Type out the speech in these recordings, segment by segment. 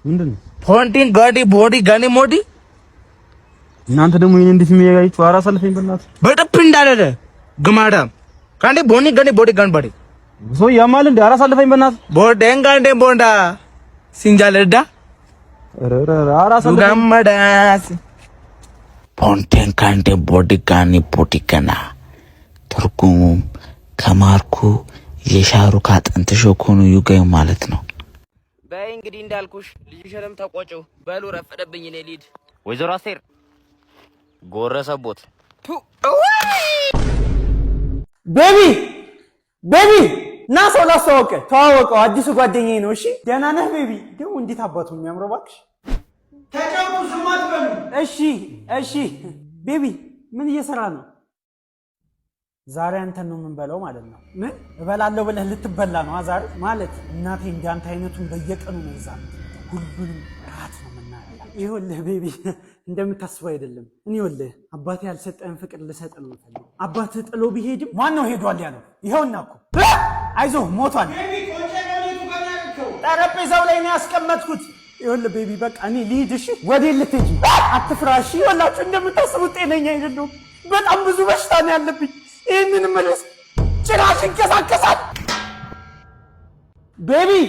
ምንድን ነው? ፎንቲን ጋዲ ቦዲ ጋኒ ሞዲ። እናንተ ደግሞ ይሄን እንዴት የሚያያችሁ? ኧረ አሳልፈኝ በእናትህ። በጥፍ እንዳለለ ግማዳም ካንዴ ቦኒ ጋኒ ቦዲ ጋን ባዲ። ሰው ያማል እንዴ? ኧረ አሳልፈኝ በእናትህ። ቦደን ጋንዴ ቦንዳ ሲንጃለዳ። ኧረ ኧረ ኧረ አሳልፈኝ። ገመዳስ ፖንቴን ካንዴ ቦዲ ጋኒ ቦዲ ገና። ትርጉሙም ከማርኩ የሻሩክ አጥንት ሾኮኑ ዩጋዩ ማለት ነው። በይ እንግዲህ እንዳልኩሽ ልጅሽንም ተቆጪው። በሉ ረፈደብኝ፣ እኔ ልሂድ። ወይዘሮ አስቴር ጎረሰቦት። Baby, baby፣ ና ሰው ላስተዋውቅህ። ተዋወቀው፣ አዲሱ ጓደኛዬ ነው። እሺ፣ ደህና ነህ baby? ደግሞ እንዴት አባቱ የሚያምረው እባክሽ። ተጫውቱ፣ ዝም አትበሉ። እሺ baby፣ ምን እየሰራ ነው? ዛሬ አንተን ነው የምንበላው ማለት ነው። ምን እበላለሁ ብለህ ልትበላ ነው ዛሬ ማለት? እናቴ እንዳንተ አይነቱን በየቀኑ ነው ይዛ፣ ሁሉንም ራት ነው የምናበላ። ይኸውልህ baby፣ እንደምታስበው አይደለም። እኔ ይኸውልህ አባቴ ያልሰጠህን ፍቅር ልሰጥ ነው የምፈልገው። አባትህ ጥሎ ቢሄድም ማን ነው ሄዷል ያለው? ይኸውና እኮ፣ አይዞህ ሞቷል። Baby፣ ቆንጨ መሬቱ ጋር ያልከው። ጠረጴዛው ላይ ነው ያስቀመጥኩት። ይኸውልህ baby፣ በቃ እኔ ልሂድ። እሺ፣ ወዴት ልትሄጂ? አትፍራ። እሺ፣ ይኸውላችሁ እንደምታስቡት ጤነኛ አይደለሁም። በጣም ብዙ በሽታ ነው ያለብኝ። ይህንን መልስ ጭራሽ ይንቀሳቀሳል። Baby፣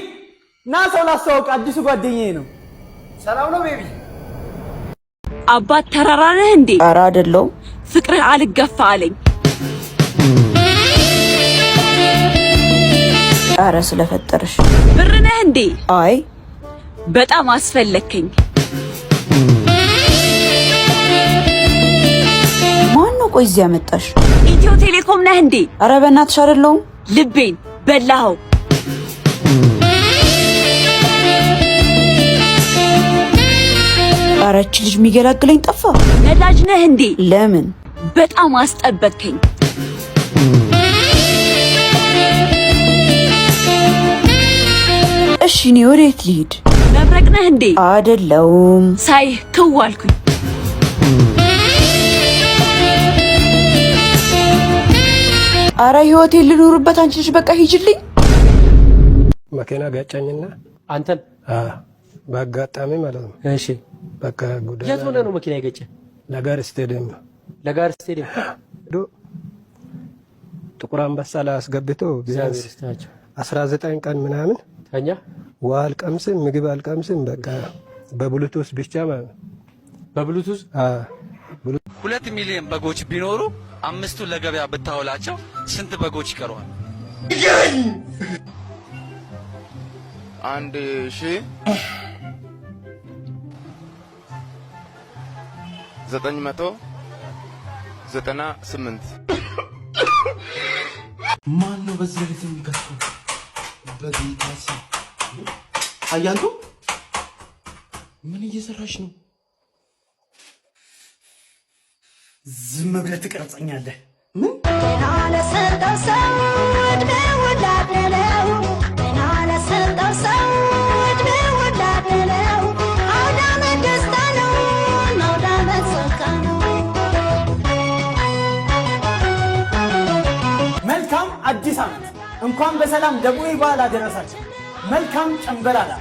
ና ሰው ላስተዋውቅ፣ አዲሱ ጓደኛዬ ነው። ሰላም ነው baby? አባት ተራራ ነህ እንዴ? ኧረ አይደለሁም። ፍቅርህ አልገፋ አለኝ። ኧረ ስለፈጠረሽ። ብር ነህ እንዴ? አይ። በጣም አስፈለግከኝ። ማን ነው ቆይ እዚህ ያመጣሽ? ኢትዮ ቴሌኮም ነህ እንዴ? ኧረ በእናትሽ አይደለሁም። ልቤን በላኸው። ኧረ እቺ ልጅ የሚገላግለኝ ጠፋ። ነዳጅ ነህ እንዴ? ለምን? በጣም አስጠበቅከኝ። እሺ፣ እኔ ወዴት ልሂድ? መብረቅ ነህ እንዴ? አይደለሁም። ሳይህ ክው አልኩኝ። ኧረ ህይወቴን ልኑርበት። አንቺ ልጅ በቃ ሂጂልኝ። መኪና ገጨኝና አንተን? በአጋጣሚ ማለት ነው። እሺ። በቃ ጉዳይ የት ሆነ ነው መኪና የገጨ? ለጋር ስቴዲየም ነው። ለጋር ስቴዲየም። ጥቁር አንበሳ ላይ አስገብቶ ቢያንስ እግዚአብሔር ይስጣቸው። 19 ቀን ምናምን ተኛ። ውሃ አልቀምስም፣ ምግብ አልቀምስም። በቃ በብሉቱስ ብቻ ማለት ነው። በብሉቱዝ። 2 ሚሊዮን በጎች ቢኖሩ አምስቱን ለገበያ ብታውላቸው ስንት በጎች ይቀረዋል? 1998። ማን ነው በዚህ ሌሊት የሚከፍተው? በጌታ ስም አያንቱ፣ ምን እየሰራሽ ነው? ዝም ብለህ ትቀርጸኛለህ። ምን? ለሰጠው ሰው እድሜውን ላደለው፣ ጤና ለሰጠው ሰው እድሜውን ላደለው፣ አውደ ዓመት ደስታ ነው፣ አውደ ዓመት ጸጋ ነው። መልካም አዲስ ዓመት! እንኳን በሰላም ለቡሄ በዓል አደረሳችሁ። መልካም ጨምበላላ።